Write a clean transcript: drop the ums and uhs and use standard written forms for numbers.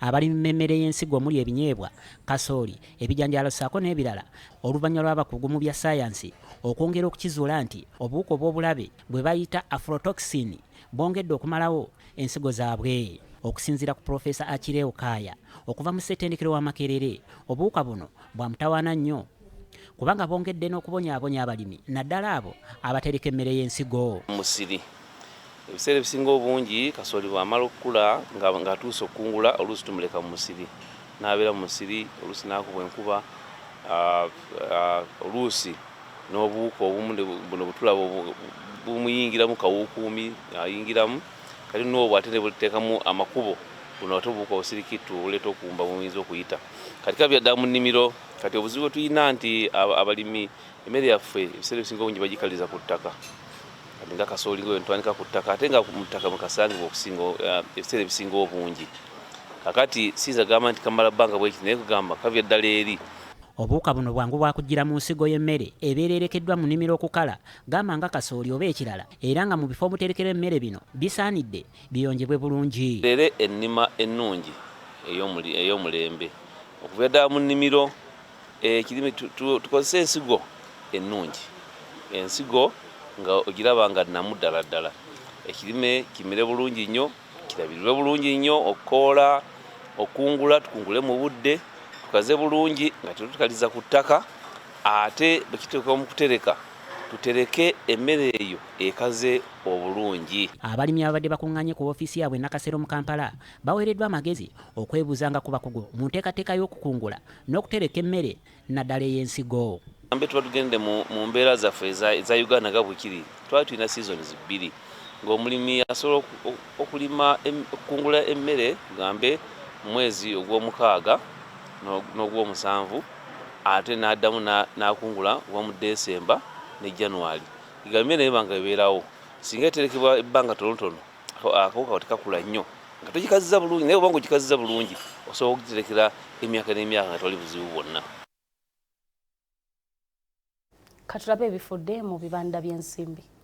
Abalimi b'emmere y'ensigo omuli ebinyeebwa, kasooli, ebijanjaalo ssaako n'ebirala oluvannyuma lw'abakugu mu bya ssaayansi okwongera okukizuula nti obuwuka obw'obulabe bwe bayita aflatoxin bwongedde okumalawo ensigo zaabwe. Okusinziira ku Pulofeesa Achileo Kaaya okuva mu ssettendekero wa Makerere, obuwuka buno bwa mutawaana nnyo kubanga bwongedde n'okubonyaabonya abalimi naddala abo abatereka emmere y'ensigo. Musiri ebiseera ebisinga obungi kasooli bw'amala okukula ng'atuuse okukungula, oluusi tumuleka mu musiri n'abeera mu musiri, oluusi n'akubwa enkuba, oluusi n'obuwuka obumu buno bwetulaba bumuyingiramu, kawuukuumi ayingiramu, kati n'obwo ate ne buteekamu amakubo buno ate obuwuka obusirikittu obuleeta okuwumba buyinza okuyita. Kati kabya ddala mu nnimiro. Kati obuzibu bwe tulina nti abalimi emmere yaffe ebiseera ebisinga obungi bagikaliza ku ttaka, kati nga kasooli nga ntwanika ku ttaka, ate nga mu ttaka mwe kasangibwa okusinga ebiseera ebisinga obungi. Kakati siyinza kugamba nti kamala bbanga bwekiti, naye kugamba kavya ddala eri. Obuwuka buno bwangu bwa kujjira mu nsigo y'emmere ebeera erekeddwa mu nnimiro okukala, gamba nga kasooli oba ekirala, era nga mu bifo omuterekerwa emmere bino bisaanidde biyonjebwe bulungi. Leero ennima ennungi ey'omulembe okuva ddala mu nnimiro, ekirime tukozese ensigo ennungi, ensigo nga ogiraba nga nnamu ddala ddala, ekirime kimere bulungi nnyo, kirabirirwe bulungi nnyo, okukoola, okungula tukungule mu budde, tukaze bulungi nga tetukaliza ku ttaka, ate bwe kituuka mu kutereka tutereke emmere eyo ekaze obulungi. Abalimi ababadde bakuŋŋaanye ku woofiisi yaabwe e Nakasero mu Kampala baweereddwa amagezi okwebuuzanga ku bakugu mu nteekateeka y'okukungula n'okutereka emmere naddala ey'ensigo. Mbe tuba tugende mu mbeera zaffe eza Uganda nga bwekiri, twali tulina seasons bbiri ng'omulimi asobola okulima okukungula emmere tugambe mu mwezi ogw'omukaaga n'ogw'omusanvu, ate n'addamu n'akungula oba mu December ne January. Emmere eba nga ebeerawo, singa eterekebwa ebbanga tonotono akawuka tekakula nnyo nga togikazizza bulungi, naye oba ng'ogikazizza bulungi osobola okugiterekera emyaka n'emyaka nga tewali buzibu bwonna. Katulabe ebifudde mu bibanda by'ensimbi.